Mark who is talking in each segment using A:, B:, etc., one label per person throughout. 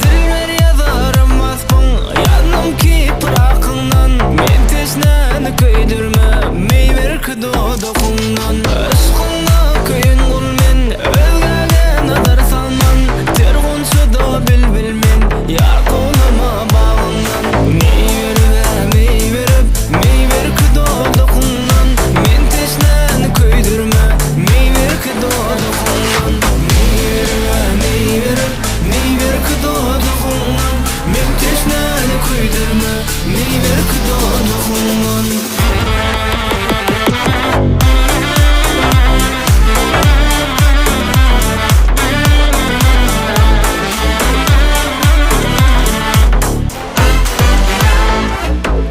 A: Dilber ýazarym waspyň, ýazdym Kipr akyňdan. Men teşnäni köýdürme, meý berki dodagyňdan. Yşkyňda köýen gul men, özgäge nazar salman. Ter gunçada bilbil men, ýar kowlama bagyňdan. Meý berib-ä, meý berip, meý berki dodagyňdan. Men teşnäni köýdürme, meý berki dodagyňdan. Meý berib-ä, meý berip, meý berki dodagyňdan. Men teşnäni köýdürme, meý berki dodagyňdan.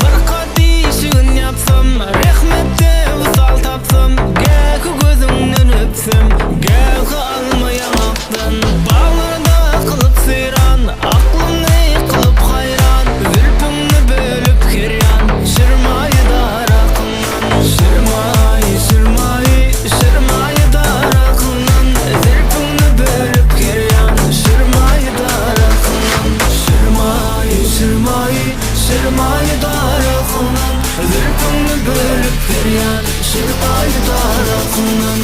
A: Bir gat işigin ýapsam, Rehmetde wysal tapsam, Gähi gözüňden öpsem, Gähi alma ýaňakdan. Baglarda kylyp seýran, Aklyňy kylyp haýran, Zülpüňni bölüp her ýan, Şirmaýy darakyňdan. Şirmaýy, şirmaýy, şirmaýy darakyňdan, Zülpüňni bölüp her ýan, Şirmaýy darakyňdan. Şirmaýy, şirmaýy, şirmaýy darakyňdan, Zülpüňni bölüp her ýan, Şirmaýy darakyňdan.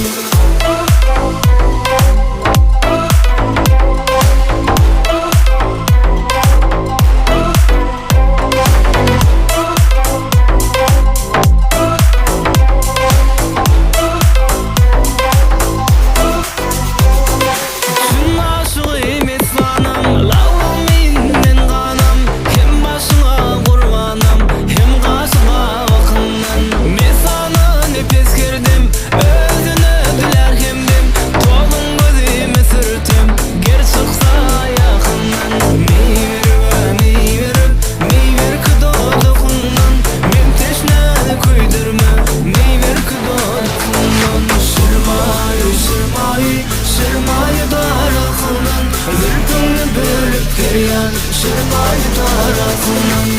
A: Çyn aşygy messanam, Laglam inden ganam, Hem başyňa gurbanam, Hem gaşy gabakyňdan. Messana nepes gerdem, Özüne dilär hemdem, Toluň gözüme sürtem, Ger çyksa ýakyndan. Meý berib-ä, meý berip, Meý berki dodagyňdan. Men teşnäni köýdürme, Meý berki dodagyňdan. Şirmaýy, şirmaýy, şirmaýy daragyňdan, Zülpüňni bölüp her ýan, Şirmaýy daragyňdan.